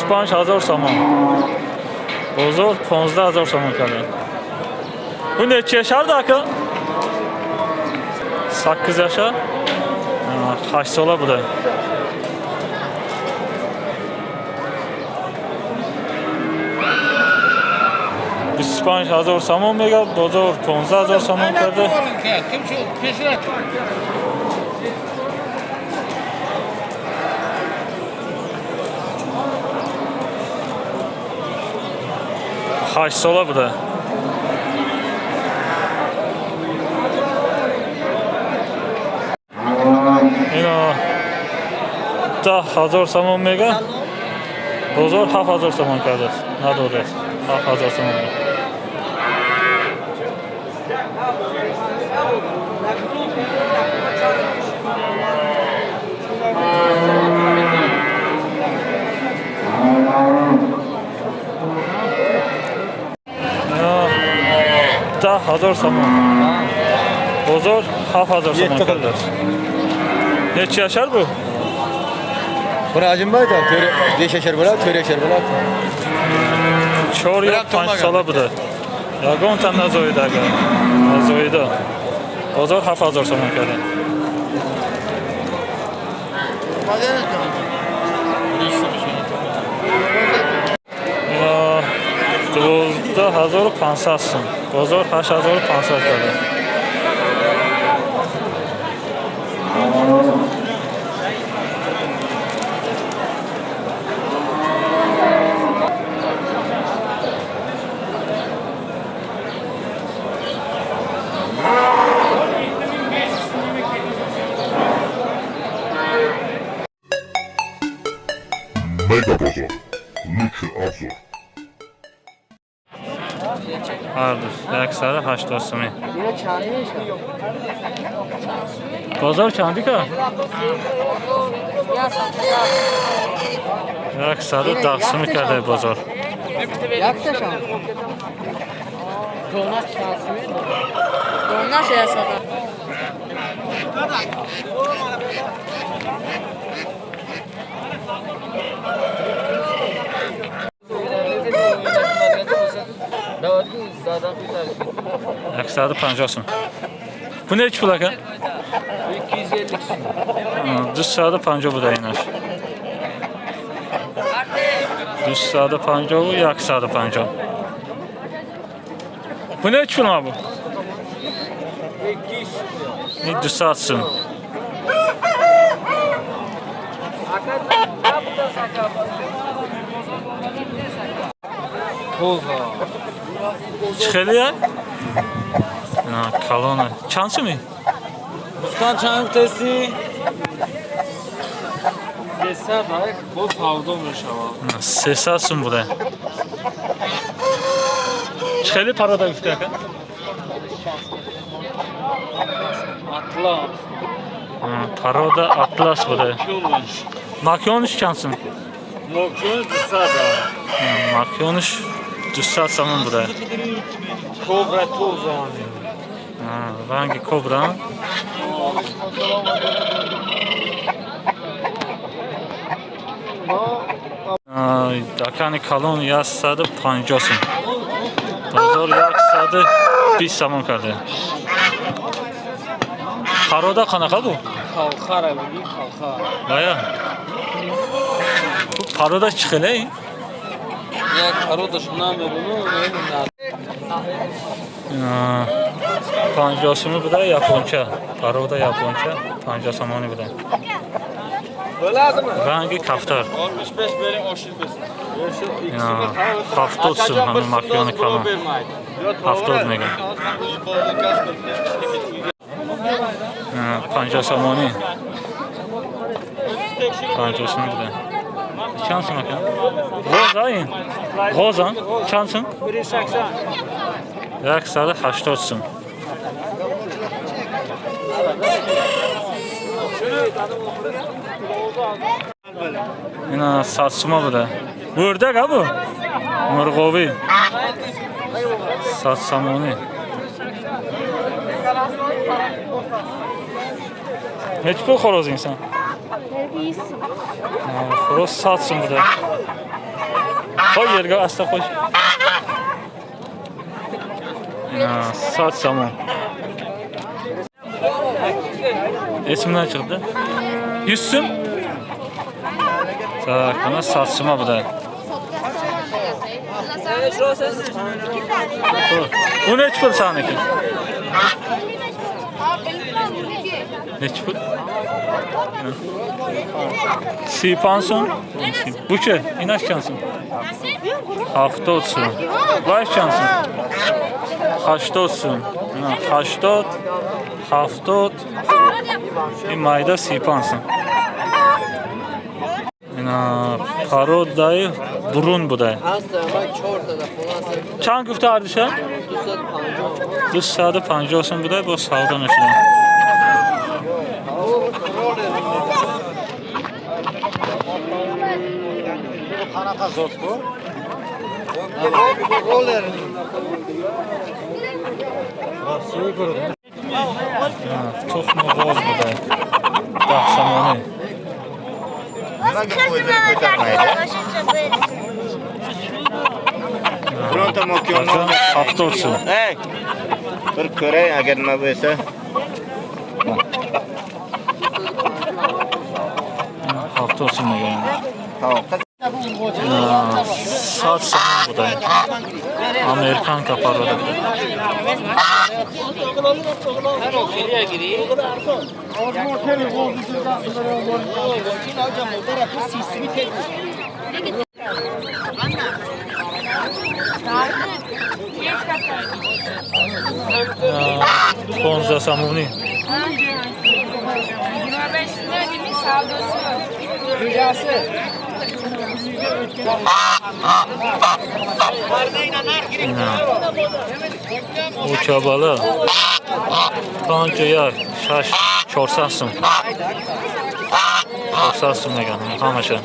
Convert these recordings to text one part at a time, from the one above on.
25 ҳазор сомон. Бозор 15 ҳазор сомон карда. Bu necha yashardi aka? 8 yashar. 8 sola bu da. 25 ҳазор сомон мегӯяд, бозор 15 ҳазор сомон карда. 8 сола буда. Ино 10 ҳазор сомон мегӯяд, бозор 7 ҳазор сомон кардааст, надодааст. 7 ҳазор сомон. 10 ҳазор сомон. Бозор 7 ҳазор сомон кардааст. Necha yashar bu? Buni Ajinbay da 5 yashar bo'ladi, 4 yashar bo'ladi. 4 yo 5 sola buda. Ягонта nazoyida aka. Nazoyida. Bozor 7 ҳазор сомон карда. 12500 сом. Бозор 8500 карда. Mega Bozor. Лучший обзор. Ҳарду 180 сомон. Бозор чанди ка? 110 сомон карда бозор. 150 сом. Bu nechi pul aka? 250 сом. 250 буда инаш. 250 ва 150. Bu nechi pul bu? 200. 200 сом. Чӣ хеле? Калона. Чанд суми? Бустан чанд теси? 300 боз савдо мешавад. 300 сум буда. Чӣ хеле парода гуфти ака? Атлас. Парода Атлас буда. Макёниш чанд сум? Макёниш 200. Макёниш 200 сомон буда. Кобра тозани. Ранги кобра. Дакани калон 150 сум. Бозор 120 сомон карда. Парода қанақа бу? Қалхара буги, қалха. Бая. Бу парода чӣ хеле? Як пародаш намебинам, намедонам. 50 сомон буда японча. Парода японча 50 сомони буда. Ранги кафтар. 65 берем, 85. 70 сум ҳамин макёни калон. 70 мегӯям. 50 сомонӣ. 50 сум буда. Чанд сум ака? Ғоза ин? Ғоза? Чанд сум? 180 сум. Ина 100 сума буда. Гурдак а бу? Мурғовӣ. 100 сомонӣ. Nechi pul xo'roz inson? Xo'roz 100 сум буда. Qo'y yerga, asta qo'y. 100 somon. Esimdan chiqdi. 100 so'm. Так, mana 100 so'm bu da. U nechi pul saniki? Nechi pul? 35 so'm. Bu-chi? Inash so'm. 70 so'm. Vay so'm. 80 so'm. 80, 70. In mayda 35 so'm. Ina parodai burun buday. Чанд гуфта ардиша? 250 сом будай, боз савдо нашуда. Qanaqa zot bu? Тухми ғоз будай. 10 сомонӣ. Bironta mokyon 70 so'm. Ey! Bir ko'ray agar nima bo'lsa. 70 so'm degan. Tovuqqa 100 сомон будай. Американка порода. Понздаҳ сомонӣ. Учабала 51 6 400 сом. 400 сом degan hammashi.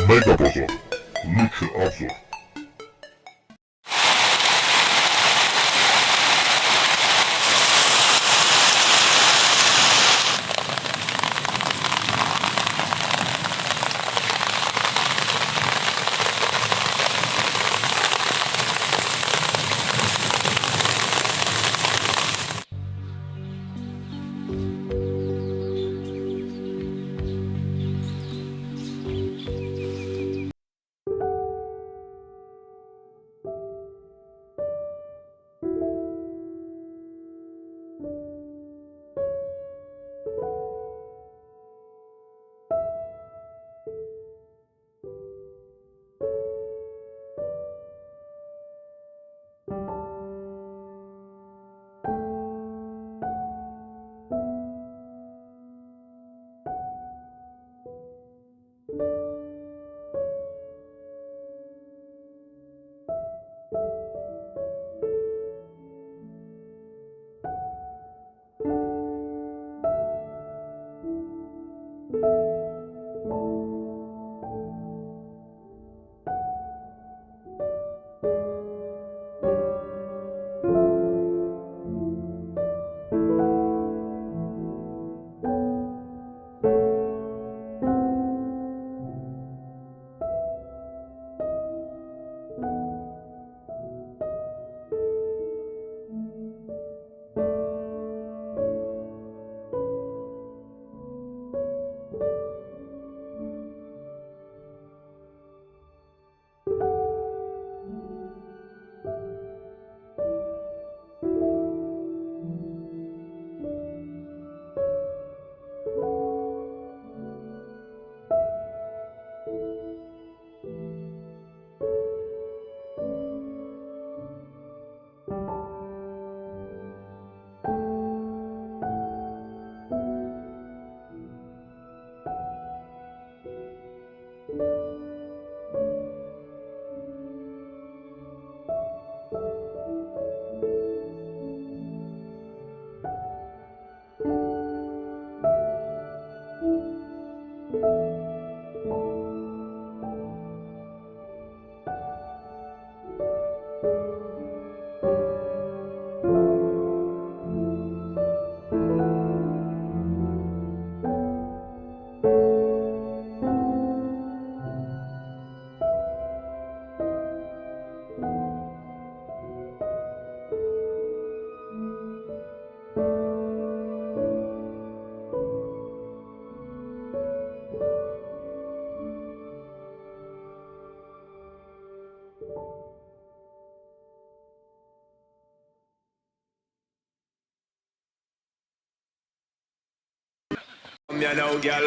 Mega Bozor. Лучший обзор. them, you know, girl.